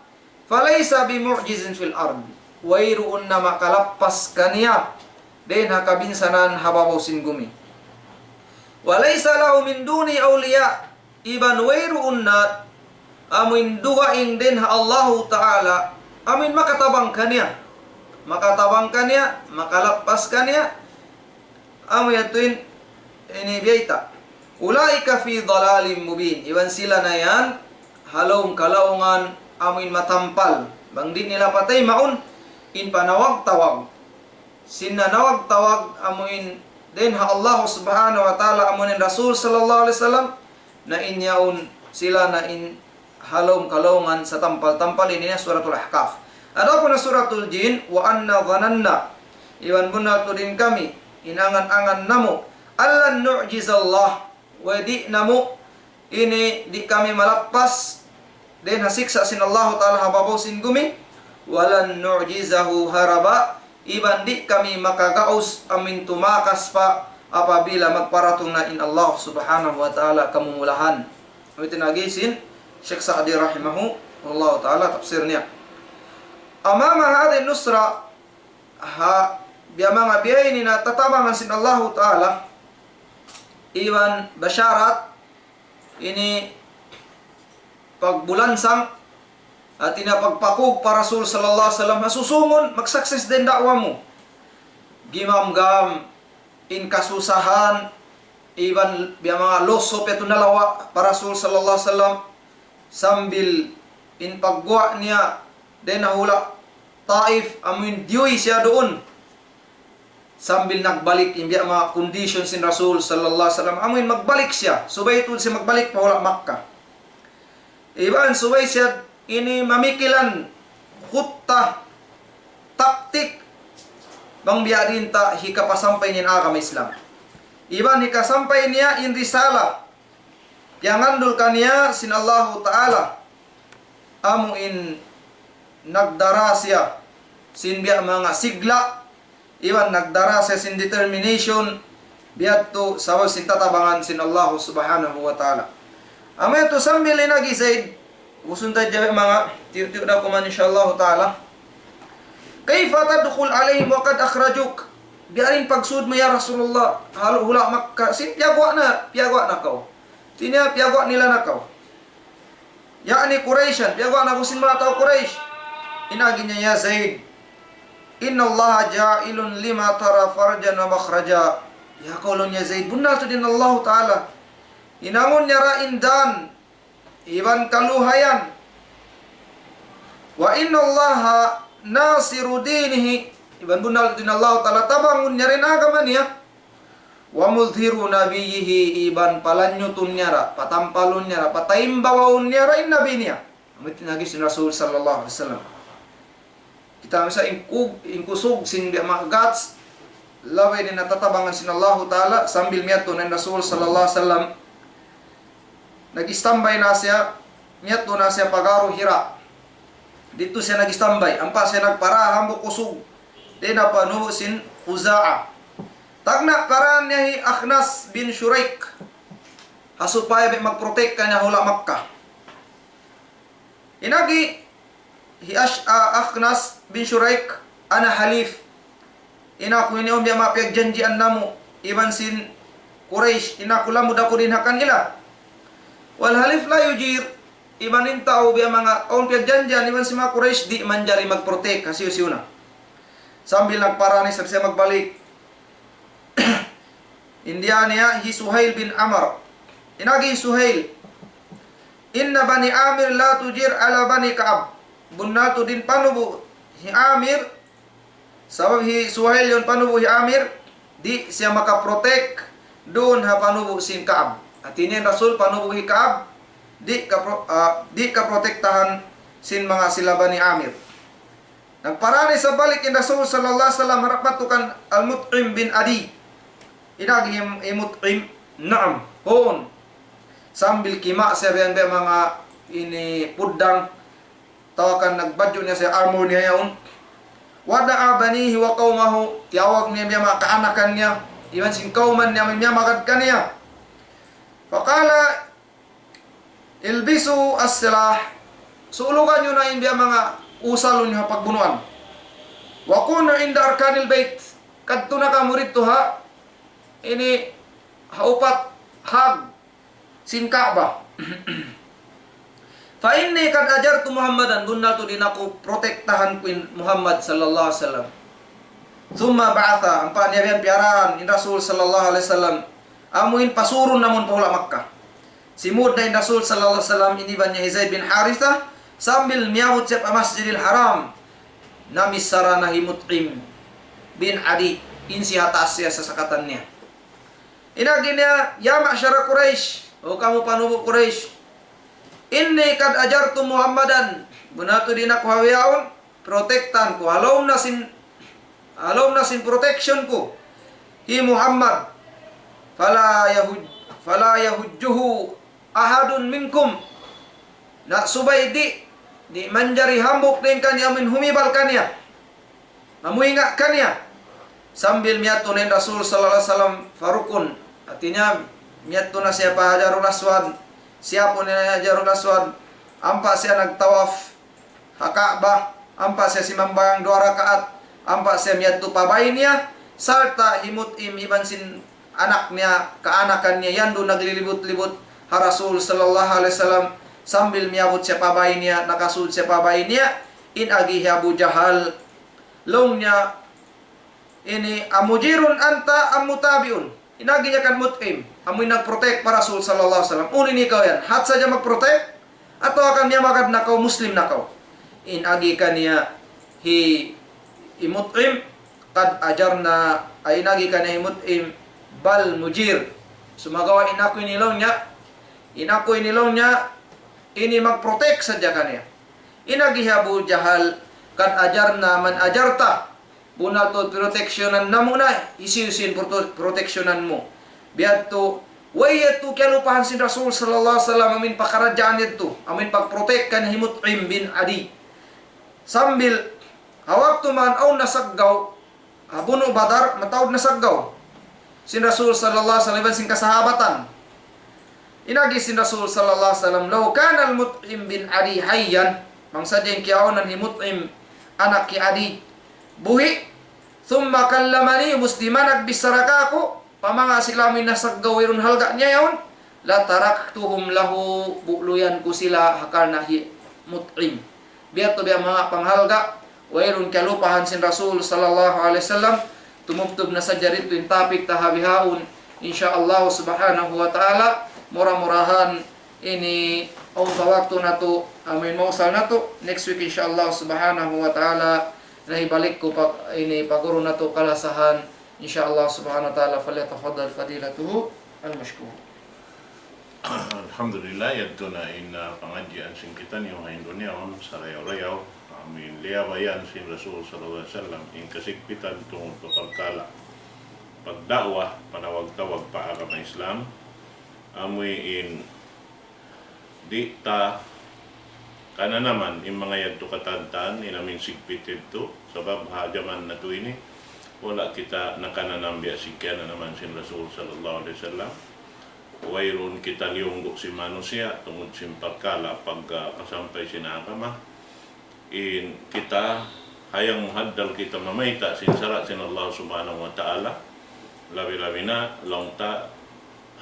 فليس بمعجز في الأرض. Wayruun na makalappas kaniya dayn ha kabinsanaan ha babaw sin gumi. وليس له من دونه أولياء. Iban wayruun na amuin dugaing dayn ha Allahu Ta'ala, amuin makatabang kaniya. Makatabang kaniya, makalappas kaniya, amu yadtu in ini biyayta'. أولئك في ضلال مبين. Iban sila na yan, ha lawm kalaungan, amuin matampal. Bang di' nila pataymaun, in panawag-tawag sin nanawag-tawag amuin dayn ha Allah Subhanahu wa Ta'ala, amuin Rasul sallallahu alayhi wasallam, na in yaun sila na in ha lawm kalaungan satampal-tampal. Ini na Suratul Ahqaf. Adapun Suratul Jin, وأنا ظننا, iban bunnal tuud in kami, in angan-angan namu', أن لن نعجز الله, way di' namu' ini di' kami malappas dayn ha siksa' sin Allahu Ta'ala ha babaw sin gumi, ولن نعجزه هربا, iban di' kami makagaus amuin tumakas pa apabila magparatung na in Allah Subhanahu wa Ta'ala kamumulahan. Amu yadtu in agi sin Sheikh Sa'di rahimahullahu ta'ala tafsir niya. أمام هذه النصرة, ha, biya' manga biya' ini na tatabangan sin Allahu Ta'ala, iban basharat, ini pagbulansang, hati niya pagpakug pa Rasul sallallahu alayhi wasallam, ha susungun, mag-success da in da'wa mu. Gimamgam in kasusahan, iban biya' manga loss hope yadtu nalawa' pa Rasul sallallahu alayhi wasallam, sambil in pagguwa' niya dayn ha hula' Taif, amuin diyuy siya duun. Sambil nagbalik in biya' manga condition sin Rasul sallallahu alayhi wasallam, amuin magbalik siya, subay tuud siya magbalik pa hula' Makkah. Iban subay siya ini mamikilan khutta, taktik, bang biya' diin ta hikapasampay niya in agama Islam. Iban hikasampay niya in risala piyangandul kaniya sin Allahu Ta'ala. Amuin nagdara siya sin biya' manga sigla, iban nagdara siya sin determination, biya' yadtu sabab sin tatabangan sin Allahu Subhanahu wa Ta'ala. Amu yadtu sambil in agi Zaid, usun ta jawi manga, tiyu'-tiyu' da kuman insha Allahu Ta'ala. كيف تدخل عليهم وقد أخرجوك؟ Biya' diin pagsud mu ya Rasulullah, ha hula' Makkah, sin piyaguwa' na, piyaguwa' na kaw. Sin piyaguwa' nila na kaw. Ya'ni Quraishan, piyaguwa' na kaw sin manga tau Quraish. In agi niya, ya Zaid, إن الله جاعل لما ترى فرجا ومخرجا. Ya kaw laung niya Zaid, bunnal tuud in Allahu Ta'ala hinangun niya ra in dan iban kaluhayan. وإن الله ناصر دينه. Iban bunnal tuud in Allahu Ta'ala tabangun niya ra in agama niya. ومظهر نبيه, iban palanyutun niya ra, patampalun niya ra, pataimbawawun niya ra in nabi niya. Amu yadtu in agi sin Rasul sallallahu alayhi wasallam. Kita' misa in kug-, in kusug sin biya' manga guts, labi na in tatabangan sin Allahu Ta'ala, sambil miyadtu na in Rasul sallallahu alayhi wasallam. Nag-istambay na siya, miyadtu na siya pa Garu Hira. Didtu siya nag-istambay, ampa siya nagpara hambuuk kusug dayn ha panubu' sin Khuza'a. Tagna' paraan niya hi Akhnas bin Shuraik, ha supaya biya' mag-protect kaniya ha hula' Makkah. In agi hi Ash-, ah, Akhnas bin Shuraik, أنا حليف. In aku ini awn biya' manga piyagjanjian namu' iban sin Quraysh, in aku lamud aku dayn ha kanila. والحليف لا يجير, iban in tau biya' manga awn piyagjanjian iban sin manga Quraysh, di' manjari mag-protect, hisiyu-siyu na. Sambil nagpara na isab siya magbalik. In diya niya hi Suhail bin Amr. In agi hi Suhail, إن بني عامر لا تجير على بني كعب. Bunnal tuud in panubu' hi Amir, sabab hi Suhail yaun panubu' hi Amir, di' siya maka-protect duun ha panubu' sin Ka'ab. Hati niya in Rasul panubu' hi Ka'ab, di' ka pro-, ah, di' kaprotektahan sin manga sila Bani Amir. Nagpara na isab balik in Rasul sallallahu alayhi wasallam harap madtu kan Al-Mut'im bin Adi. In agi hi, hi Mut'im, naam, huun. Sambil kima' siya biya' manga ini puddang, atawa kan nagbadju' niya siya armor niya yaun. ودعا بنيه وقومه, tiyawag niya biya' manga kaanakan niya, iban sin kawman niya, miyamagad kaniya. فقال البسوا السلاح. Sulugan niyu na in biya' manga usal niyu ha pagbunuan. وكونوا عند أركان البيت. Kadtu na kamu didtu ha, ini, ha upat hag sin Ka'bah. فإني قد أجرت محمدا, bunnal tuud in aku protektahan ku in Muhammad sallallahu alayhi wasallam. ثم بعث, ampa niya biya' piyaraan in Rasul sallallahu alayhi wasallam, amu in pasurun namu' pa hula' Makkah. Simud na in Rasul sallallahu alayhi wasallam, in iban niya hi Zaid bin Haritha, sambil miyabut siya pa Masjidil Haram. Namichara na hi Mut'im bin Adi, in siya ha taas siya sasakatan niya. In agi niya, يا معشر قريش, O kamu panubu' Quraysh, إني قد أجرت محمدا, bunnal tuud in aku ha yaun, protektahan ku, ha lawm na sin, ha lawm na sin protection ku hi Muhammad. فلا يهج-, فلا يهجه أحد منكم. Na subay di', di' manjari hambuuk dayn kaniyu amuin humibal kaniya, mamuinga' kaniya. Sambil miyadtu na in Rasul sallallahu alayhi wasallam pa rukun. Hati niya, miyadtu na siya pa Hajarul Aswad. Siyapu' niya Hajarul Aswad. Ampa siya nagtawaf ha Ka'bah. Ampa siya simambahayang duwa rakaat. Ampa siya miyadtu pa bay niya. Sarta' hi Mut'im iban sin anak niya, kaanakan niya, yan duun naglilibut-libut ha Rasul sallallahu alayhi wasallam, sambil miyabut siya pa bay niya, nakasud siya pa bay niya, in agi hi Abu Jahal, laung niya, ini, "Amujirun anta am mutabi'un?" In agi niya kan Mut'im, amu in nag-protect pa Rasul sallallahu alayhi wasallam. Unu in ikaw yan? Hat sadja mag-protect? Atawa kan miyamagad na kaw, Muslim na kaw? In agi kaniya hi, hi Mut'im, "Qad ajarna," ay in agi kaniya hi Mut'im, "bal mujir." Sumagawa' in aku ini laung niya, in aku ini laung niya, ini mag-protect sadja kaniya. In agi hi Abu Jahal, "Qad ajarna man ajarta." Bunnal tuud proteksyonan namu' na, hisiyu-siyu in prote-, proteksyonan mu. Biya' yadtu, way yadtu kiyalupahan sin Rasul sallallahu alayhi wasallam amu in pakaradjaan yadtu, amu in pag-protect kan hi Mut'im bin Adi. Sambil, ha waktu man awn nasaggaw, ha bunu' Badar, mataud nasaggaw sin Rasul sallallahu alayhi wasallam iban sin kasahabatan. In agi sin Rasul sallallahu alayhi wasallam, "Law kana al-Mut'im bin Adi hayyan," bang sadja in kiyaunan hi Mut'im anak hi Adi buhi', "thumma kallamani," mustima nagbichara kāku', pa manga sila amu in nasaggaw wayruun halga' niya yaun, "lataraktuhum lahu," buluyan ku sila ha karna' hi Mut'im. Biya' yadtu biya' manga panghalga', wayruun kalupahan sin Rasul sallallahu alayhi wasallam, tumubtub na sadja didtu in topic ta ha bihaun, insya Allah subhanahu wa ta'ala, mura-murahan ini awn pa waktu natu', amu in mausal natu', next week insya Allah subhanahu wa ta'ala, na hibalik ku pa, ini pa guru natu' kalasahan, insya Allah subhanahu wa ta'ala, falyatafaddal fadilatuhu al-mashkur. Alhamdulillah, yadtu na in, ah, pangadjian sin kitaniyu ha Indonesia, sarayaw-rayaw, amu in liyabayan sin Rasul sallallahu alayhi wasallam, in kasigpitan tungud pa parkala' pagda'wa, panawag-tawag pa agama Islam, amu in di' ta kananaman in manga yadtu katantan, in amu in sigpit yadtu, sabab ha jaman natu' ini, wala' kita nakananam biya' sin kiyananaman sin Rasul sallallahu alayhi wasallam. Wayruun kita liyunggu' sin manusiya' tungud sin parkala' pagkasampay sin agama. In kita hayang muhaddal kita mamayta' sin sara' sin Allah subhanahu wa ta'ala. Labi-labi na laung ta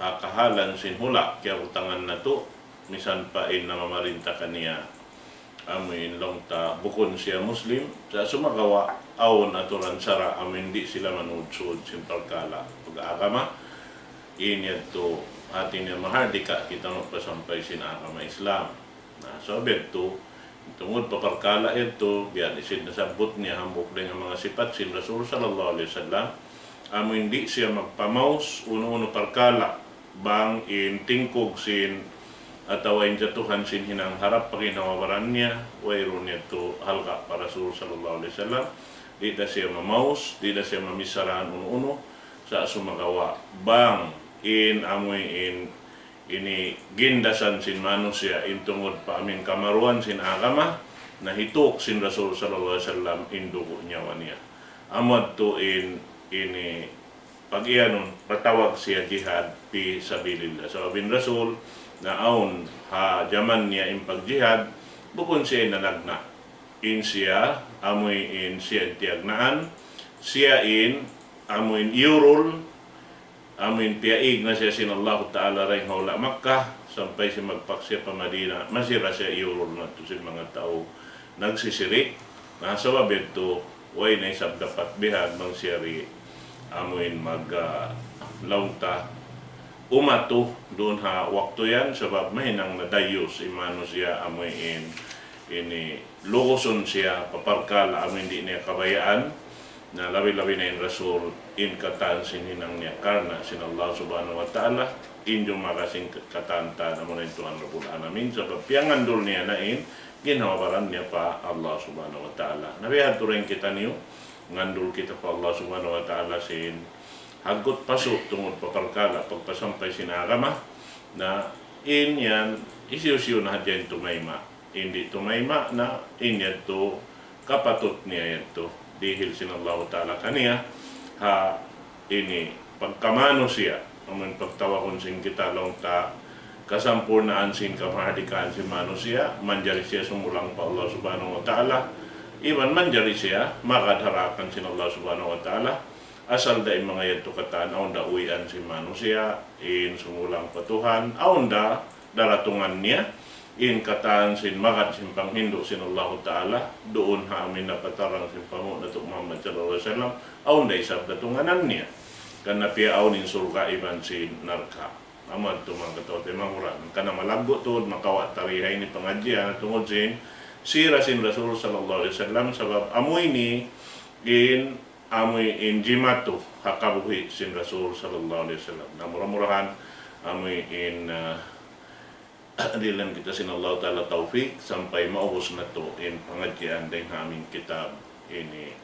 ha kahalan sin hula' kiyabutangan natu', misan pa in namamarinta kaniya amu in laung ta bukun siya Muslim, sa' sumagawa' awn aturan sara' amu in di' sila manudsud sin parkala' pag-agama. In yadtu hati niya mahardika kita magpasampay sin agama Islam. Na, sabab yadtu, tungud pa parkala' yadtu, biya' da isab nasabbut niya hambuuk dayn ha manga sipat sin Rasul sallallahu alayhi wasallam, amu in di' siya magpamaus unu-unu parkala', bang in tingkug sin atawa in jatuhan sin hinang harap pa ginhawa-baran niya, wayruun yadtu halga' pa Rasul sallallahu alayhi wasallam, di' da siya mamaus, di' da siya mamichara unu-unu, sa' sumagawa' bang in amu in ini gindasan sin manusiya' in tungud pa amu in kamaruan sin agama, na hituk sin Rasul sallallahu alayhi wasallam in dugu' nyawa niya. Amu yadtu in ini pag-iyanun, patawag siya jihad fi sabilillah. Sabab in Rasul, na awn ha jaman niya in pagjihad, bukun siya in nanagna'. In siya, amu in siya in tiyagnaan, siya in, amu in iyurul, amu in piyaig na siya sin Allahu Ta'ala dayn ha hula' Makkah, sampay sin magpak siya pa Madina, masi ra siya iyurul na tuud sin manga tau nagsisirik. Na sabab yadtu, way na isab dapat bihan bang siya di' amu in mag, ah, laung ta, umatu duun ha waktu yan, sabab mahinang na dayus in manusiya' amu in ini lugusun siya pa parkala' amu in di' niya kabayaan, na labi-labi na in Rasul, in katan sin hinang niya karna' sin Allah Subhanahu wa Ta'ala, in jumaka sin katan ta na muna in Tuhan Rabbul Alamin, sabab piyangandul niya na in ginhawa-baran niya pa Allah Subhanahu wa Ta'ala. Na biya' ha yan tuud in kitaniyu, ngandul kita pa Allah Subhanahu wa Ta'ala sin haggut pasu' tungud pa parkala' pagpasampay sin agama, na in yan, hisiyu-siyu na hadja in tumayma'. In di' tumayma' na in yadtu kapatut niya yadtu. Dihil sin Allahu Ta'ala kaniya, ha ini pagkamanusiya', amun pagtawagun sin kita laung ta kasampurnaan sin kamahardikaan sin manusiya', manjari siya sumulang pa Allah Subhanahu wa Ta'ala, iban manjari siya magad ha daakan sin Allah Subhanahu wa Ta'ala, Asal da in manga yadtu katan, awn da uwian sin manusiya', in sumulang pa Tuhan, awn da daratungan niya, in katan sin magad sin panghindu' sin Allahu Ta'ala, duun ha amin napatarang sin panghu' natu' Muhammad sallallahu alayhi wasallam, awn da isab datunganan niya. Karna' piyaawn in surga' iban sin narka'. Amu yadtu manga kataymanghuran. Karna' malaggu' tuud makawa' ta di ha ini pangadjian tungud sin sira sin Rasul sallallahu alayhi wasallam, sabab amu ini in amu in jimatu ha kabuhi' sin Rasul sallallahu alayhi wasallam. Na mura-murahan amu in, ah, dihilan kita sin Allah Ta'ala tawfik sampay maubus natu' in pangadjian dayn ha amin kitab ini,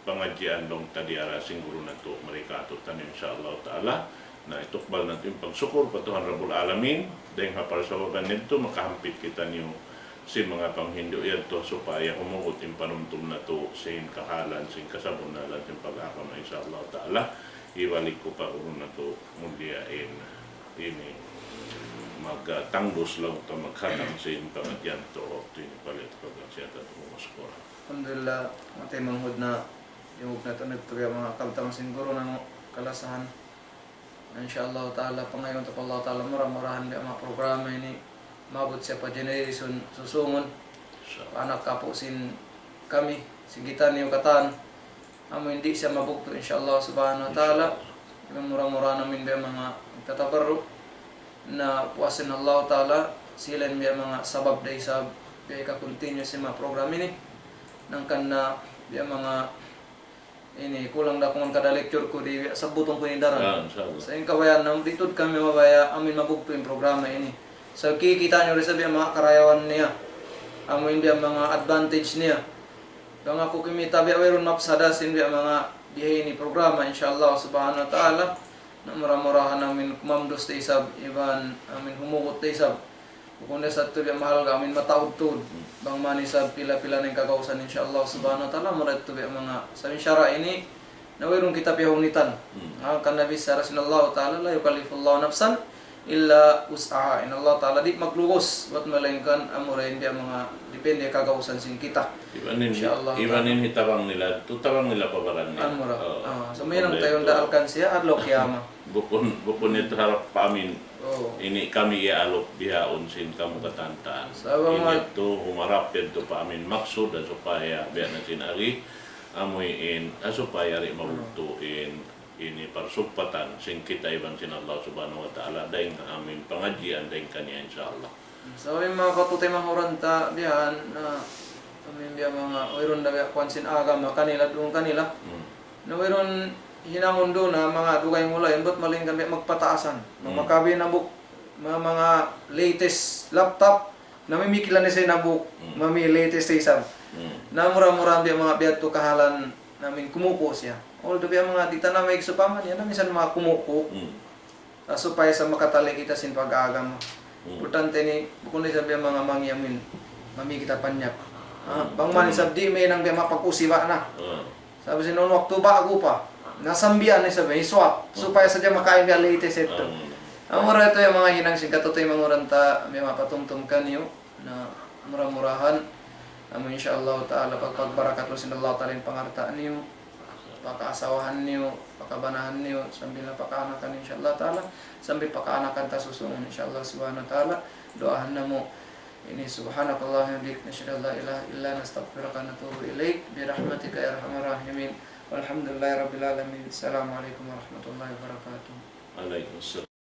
pangadjian laung ta diyara sin guru natu' mari katu' taniyu insya Allah Ta'ala. Na itukbal natu' in pagsukur pa Tuhan Rabbul Alamin, dayn ha parsababan nidtu makahampit kitaniyu sin manga panghindu' yadtu supaya humugut in panumtum natu' sin kahalan, sin kasabunnalan, sin pag-agama insya Allah Ta'ala. Hibalik ku pa guru natu' mulia in ini magtangdus laung ta maghatang sin pangadjian tu waktu ini palit pagkasiyatan tu maskura. Alhamdulillah, matay manghud na yung natu' nagtuloy manga kabtangan sin guru na kalasahan. Insya Allah Ta'ala, pangayuun ta pa Allah Ta'ala, mura-murahan biya' manga programa ini maabut siya pa generation susungun. Insya Allah. Anak apu' sin kami, sin kitaniyu katan. Amu in di' siya mabugtu', insya Allah Subhanahu wa Ta'ala. Insya Allah. Mura-murahan amin biya' manga tatabarru'. Na puas sin Allah Ta'ala, sila in biya' manga sabab da isab, biya' ika-continue sin manga program ini. Hangkan na biya' manga ini, kulang da kuman kada lecture ku di, sabbutun ku ini daran. Ah, insya Allah. Sa' in kabayaan namu', di' tuud kami mabaya', amin mabugtu' in programa ini. Sa' kikita' niyu rin sa' biya' manga karayawan niya. Amu in biya' manga advantage niya. Bang aku kimita' biya' wayruun mapsada sin biya' manga biya' ini programa, insya Allah Subhanahu wa Ta'ala. Na mura-murahan amin kumamdus da isab, iban amin humugut da isab. Bukun da isab tuud biya' mahalga' amin mataud tuud. Hmm. Bang man isab pila-pila na in kagausan, insya Allah Subhanahu wa Ta'ala, mura tuud biya' manga, sa' in sara' ini, na wayruun kita piyahunitan. Hmm. Ah, kan Nabi sara' sin Allah Ta'ala, لا يكلف الله نفسا إلا وسعها. In Allah Ta'ala di' maglugus, bat malaingkan amura in biya' manga depende kagausan sin kita. Iban in, insya Allah Ta'ala, iban in hitabang nila, tu tabang nila pa baran nila. Amura. Oo. Ah, so, mahinang tayu da alkansiya, adlaw kiyamat. Bukun, bukun yadtu harap pa amin. Oo. Ini kami iyaalup bihaun sin kamu katan-katan. Sa' bang ini ma- yadtu humarap yadtu pa amin maksud, ah, supaya biya' na sin ari, amu in, ah, supaya di' mabugtu' in, ini parsugpatan sin kita iban sin Allah Subhanahu wa Ta'ala, dayn ha amin pangadjian dayn kaniya, insya Allah. So, in manga kataymanghuran ta biya' na, amin biya' manga, wayruun da biya' kuwan sin agama kanila, duun kanila. Hmm. Na wayruun hinangun duun na manga dugaing mulayan, bat malaingkan biya' magpataasan. Hmm. Makabi na buk, ma-, manga latest laptop, na mimikilan na sa' na buk, hmm, mami latest sa' isab. Hmm. Na mura-murahan biya' manga biya' tu kahalan namin kumuku siya. Although biya' manga di' ta na maig supama niya, na minsan manga kumuku. Hmm. Ah, supaya sa' makatali kita sin pag-agama. Hmm. Importante ini, bukun da isab biya' manga mangi amin, mami kita panyap. Ah, hmm, bang man isab di' mahinang biya' mapag-usiba na. Hmm. Sabab sin unu waktu ba'gu pa, nasambian na isab, iswap. Hmm. Supaya sadja makain biya' latest yadtu. Hmm. Amura yadtu in manga hinang sin kataymanghuran ta, biya' mapatumtum kaniyu. Na mura-murahan, amu insya Allah Ta'ala, pag-, pagbarakatun sin Allah Ta'ala in pangalta' niyu, pakaasawahan niyu, pakabanahan niyu, sambil na pakaanakan insya Allah Ta'ala, sambil pakaanakan ta susungun insya Allah Subhanahu wa Ta'ala. Duwaahan namu' ini, سبحانك اللهم وبحمدك، نشهد أن لا إله إلا أنت، نستغفرك ونتوب إليك، برحمتك يا أرحم الراحمين. والحمد لله رب العالمين. السلام عليكم ورحمة الله وبركاته. Alaykum salam.